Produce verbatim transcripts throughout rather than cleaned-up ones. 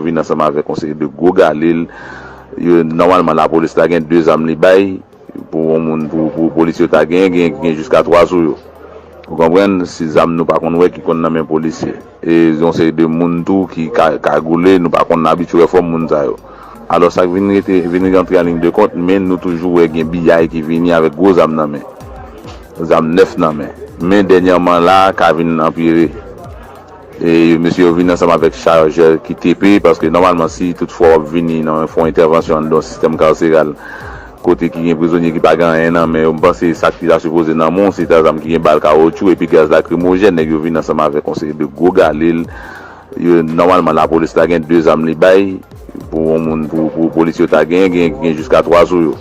Yo vin ansanm avèk yon seri de gwo galil. Yo, nòmalman, lapolis la gen de zam li bay pou yon moun, pou, pou polisye yo ta genyen, gen, gen jiska twa sou yo. Ou konprann? Se zam nou pa konn wè ki konn nan men polisye. E yon seri de moun tou ki ka, kagoule, nou pa konn abitye wè fòm moun sa yo. Alò, sa k vin rete, vin rantre an liy de kont, men nou toujou wè gen biyay ki vini avèk gwo zam nan men. Zam nèf nan men. Men dènyèman la, ka vin anpire. E mesye yo vin ansanm avèk chajè ki T P, paske nòmalman, si toutfwa w ap vini nan fè yon entèvansyon anndan yon sistèm karseral, kote ki gen prizonye ki pa gen anyen nan men yo, m panse sa ki ta sipoze nan men w, se ta zam ki gen bal kawotchou epi gaz lakrimojèn. Nèg yo vin ansanm avèk yon seri de gwo galil. Yo, nòmalman, lapolis la gen de zam li bay pou yon moun, pou, pou polisye yo ta genyen, gen, gen jiska twa sou yo.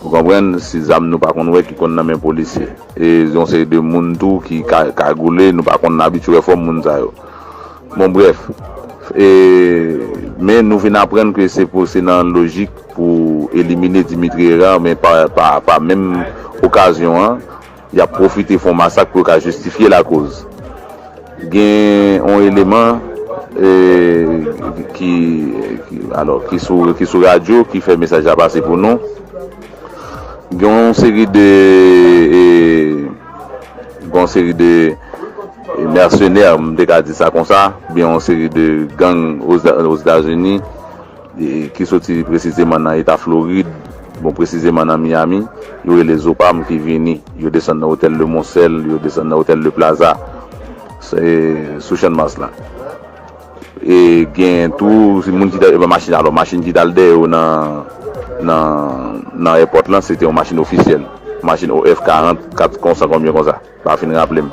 Ou konprann? Se zam nou pa konn wè ki konn nan men polisye. E yon seri de moun tou ki ka, kagoule, nou pa konn abitye wè fòm moun sa yo. Bon, brèf. E, men nou vin aprann ke se pou, se nan lojik pou elimine Dimitri Hérard, men pa, pa, pa menm okazyon an, y ap pwofite fè yon masak pou yo ka jistifye lakoz. Gen yon eleman, e, ki, ki, alò, ki sou, ki sou radyo, ki fè mesaj la pase pou nou. Gen yon seri de, e, gen yon seri de mèsenè, m te ka di sa konsa, oubyen yon seri de gang Oz-, Ozetazini, e, ki soti presizeman nan eta Florid, bon, presizeman nan Miami, yo rele Zopam ki vini, yo desann nan otèl Le Moncel, yo desann nan otèl Le Plaza, se sou Channmas la. E gen tou, se moun ki ta, e, machin, alò, machin ki t al dèyè yo nan, nan, nan èpòt lan, se te yon machin ofisyèl, machin O F karant, kat konsa, konbyen konsa. Pa fin raple m.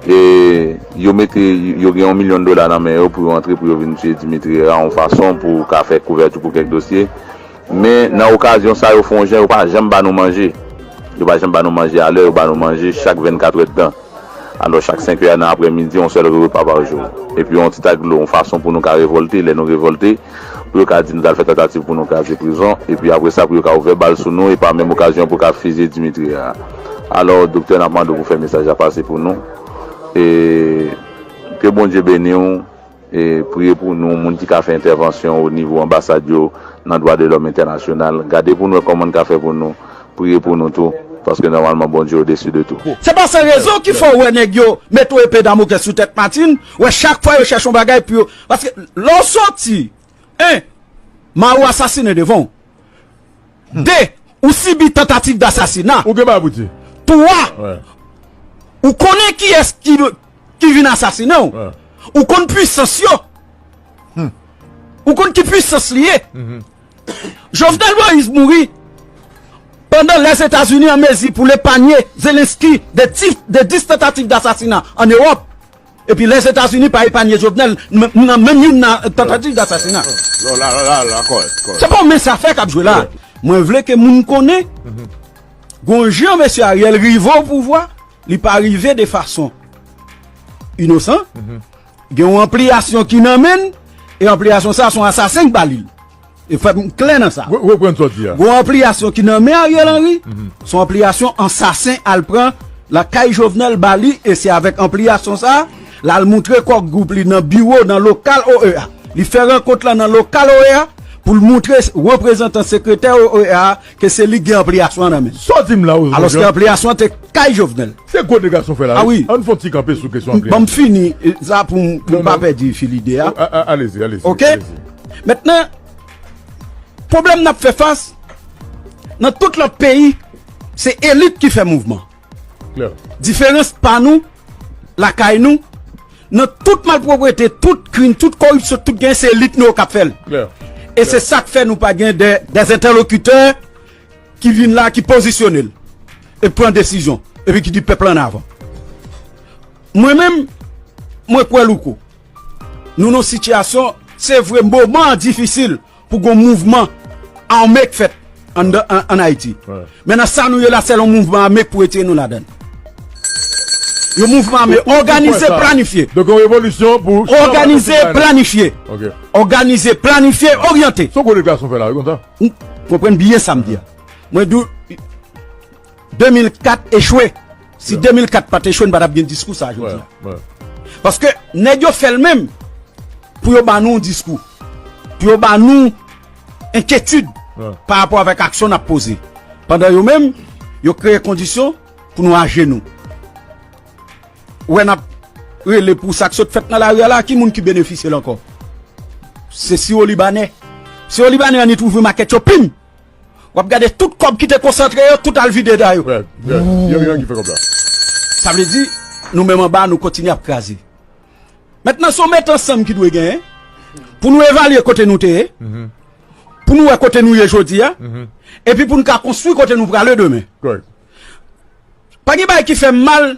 E yo mete, yo gen yon milyon dola nan men yo pou yo antre, pou yo vin tiye Dimitri a yon fason pou ka fè kouvèti pou kèk dosye. Men nan okazyon sa, yo fè yon jan, yo pa janm ba nou manje. Yo pa janm ba nou manje alè, yo ba nou manje chak vennkat èdtan. Alò, chak senk è nan aprèmidi, yon sèl repa pa jou. Epi yon ti tak dlo, yon fason pou nou ka revòlte, lè nou revòlte, pou yo ka di nou t al fè tantativ pou nou kraze prizon, epi apre sa, pou yo ka ouvè bal sou nou, e pa menm okazyon pou ka fizye Dimitri a. Alò, doktè, n ap mande w pou fè mesaj la pase pou nou. E ke Bondye beni w, e priye pou nou, moun ki ka fè entèvansyon o nivo anbasad yo nan dwa de lòm entènasyonal. Gade pou nou wè kòman n ka fè pou nou, priye pou nou tou, paske nòmalman Bondye odesi de tou. Se pa san rezon ki fè w wè nèg yo mete yon epe Damokles sou tèt Martine, wè chak fwa yo chèche yon bagay pou yo, paske lè w soti, en, mari w asasinen devan w. De, ou sibi tantativ dasasina. Ou gen bagay pou di. Twa, ou konnen kiyès ki, ki vin asasinen w. Ou konn pwisans yo. Ou konn ki pwisans li ye. Jovenel Moïse mouri pandan Lèzetazini an mezi pou l epanye Zelensky de ti, de dis tantativ dasasina an Ewòp. Epi Lèzetazini pa epanye Jovenel nan, nan menm youn nan tantativ dasasina. Non, la, la, la, la, kòrèk, kòrèk. Se pa yon mens afè k ap jwe la. Mwen vle ke moun konnen, gon jan mesye Ariel rive o pouvwa, li pa rive de fason inosan. Gen yon anpliyasyon ki nan men l, e anpliyasyon sa, se yon asasen k ba li l. E fòk m klè nan sa. Re-, reprann sa w di a. Gon anpliyasyon ki nan men Ariel Henry, se yon anpliyasyon ansasen al pran lakay Jovenel ba li, e se avèk anpliyasyon sa, l al moutre Core Group li nan biwo, nan lokal O E A. Li fè rankont lan nan lokal O E A pou l moutre reprezantan sekretè O E A ke se li k gen anpliyasyon an nan men l. Sa w di m la, Rosemond Jean. Alòske anpliyasyon an te kay Jovenel. Se gwo dega sa w fè la, wi. Ann fè yon ti kanpe sou kesyon anpliyasyon. Ban m fini, e, sa pou m, pou m pa pèdi fil ide a. Alezi, alezi. Oke? Mentnan, pwoblèm n ap fè fas, nan tout lòt peyi, se elit ki fè mouvman. Diferans pa nou, lakay nou, nan tout malpwoprete, tout krim, tout koripsyon, tout gen, se elit nou yo k ap fè l. E se sa k fè nou pa gen de, des interlocuteurs ki vin la, ki pozisyone l, e pran desizyon, epi ki di pèp la an avan. Mwen menm, mwen kwè Louko. Nou nan sitiyasyon, se vre, moman an difisil pou gon mouvman ame k fèt anndan, an, ann Ayiti. Men nan sa nou ye la, sèl yon mouvman ame k pou retire nou ladan l. Yon mouvman ame òganize, planifye. Donk, yon revolisyon pou òganize, planifye. Òganize, planifye, oryante. Se yon gwo deklarasyon w fè la, wi, konsa. Konprann byen sa m di a. Mwen di w, de mil kat echwe. Si de mil kat pa t echwe, n pa t ap gen diskou sa a jodi a. Paske nèg yo fè l menm. pou yo ba nou yon diskou, pou yo ba nou enkyetid pa rapò avèk aksyon n ap poze. Pandan yo menm, yo kreye kondisyon pou nou ajenou. Ou wè n ap rele pou sa k sot fèt nan lari a la, ki moun ki benefisye l ankò? Se siwo libanè. Siwo libanè an ni twouve makèt yo pim. W ap gade tout kòb ki te konsantre yo, tout al vide da yo. Yo menm ki fè kòb la. Sa vle di, nou menm anba, nou kontinye ap kraze. Mentnan, se yon met ansanm ki dwe genyen pou nou evalye kote nou te ye, pou nou wè kote nou ye jodi a, epi pou nou ka konstwi kote nou prale demen. Pa gen bagay ki fè m mal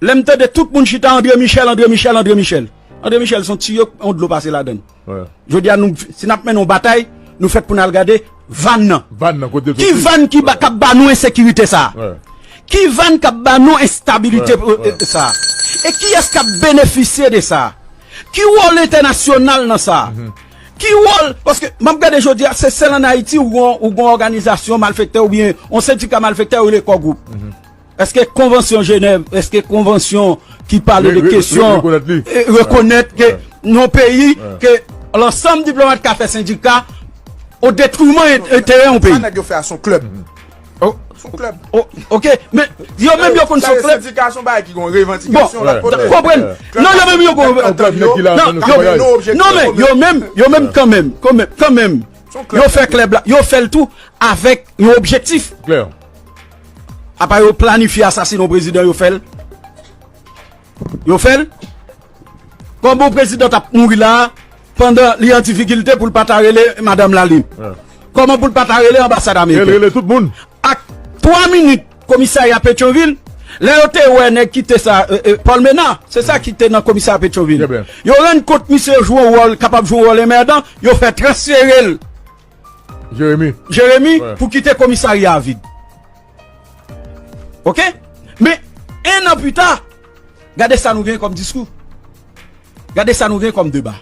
lè m tande tout moun chita André Michel, André Michel, André Michel. André Michel se yon tiyo, yon dlo pase ladan l. Jodi a, nou, si n ap mennen yon batay, nou fèt pou n al gade vàn nan. Vàn nan, kote l soti. Ki vàn ki ba, k ap ba nou ensekirite sa a? Ki vàn k ap ba nou enstabilite sa a? E kiyès k ap benefisye de sa a? Ki wòl entènasyonal nan sa a? Ki wòl, paske m ap gade jodi a, se sèl ann Ayiti ou gon, ou gon òganizasyon malfektè oubyen yon sendika malfektè yo rele Core Group. Èske konvansyon Jenèv, èske konvansyon ki pale de kesyon rekonèt ke yon peyi, ke lansanm diplomat ka fè sendika o detriman enterè yon peyi? Sa nèg yo fè a, se yon klèb. Se yon klèb. Ok, men yo menm yo konn se yon klèb. Sendika se yon bagay ki gon revandikasyon. Bon, konprann. Non, yo menm yo gon. Non, men yo menm, yo menm kanmenm, kanmenm, kanmenm, yo fè klèb la, yo fè l tou avèk yon objektif. Apa yo planifye asasine yon prezidan, yo fè l. Yo fè l. Kòman yon prezidan t ap mouri la a, pandan li an difikilte, pou l pa ta rele madanm la li? Kòman pou l pa ta rele anbasad ameriken? Ak twa minit komisarya Petyonvil, lè yo te wè nèg ki te sa, Paul Ménard, se sa ki te nan komisarya Petyonvil. Yo rann kont misye jwe yon wòl, kapab jwe yon wòl enmèdan, yo fè transfere l Jeremi pou kite komisarya a vid. Ok? Men, en an pita, gade sa nou gen kòm diskou. Gade sa nou gen kòm deba.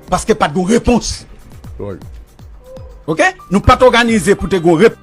Paske pa t gon repons. Ok? Nou pa t òganize pou te gon repons.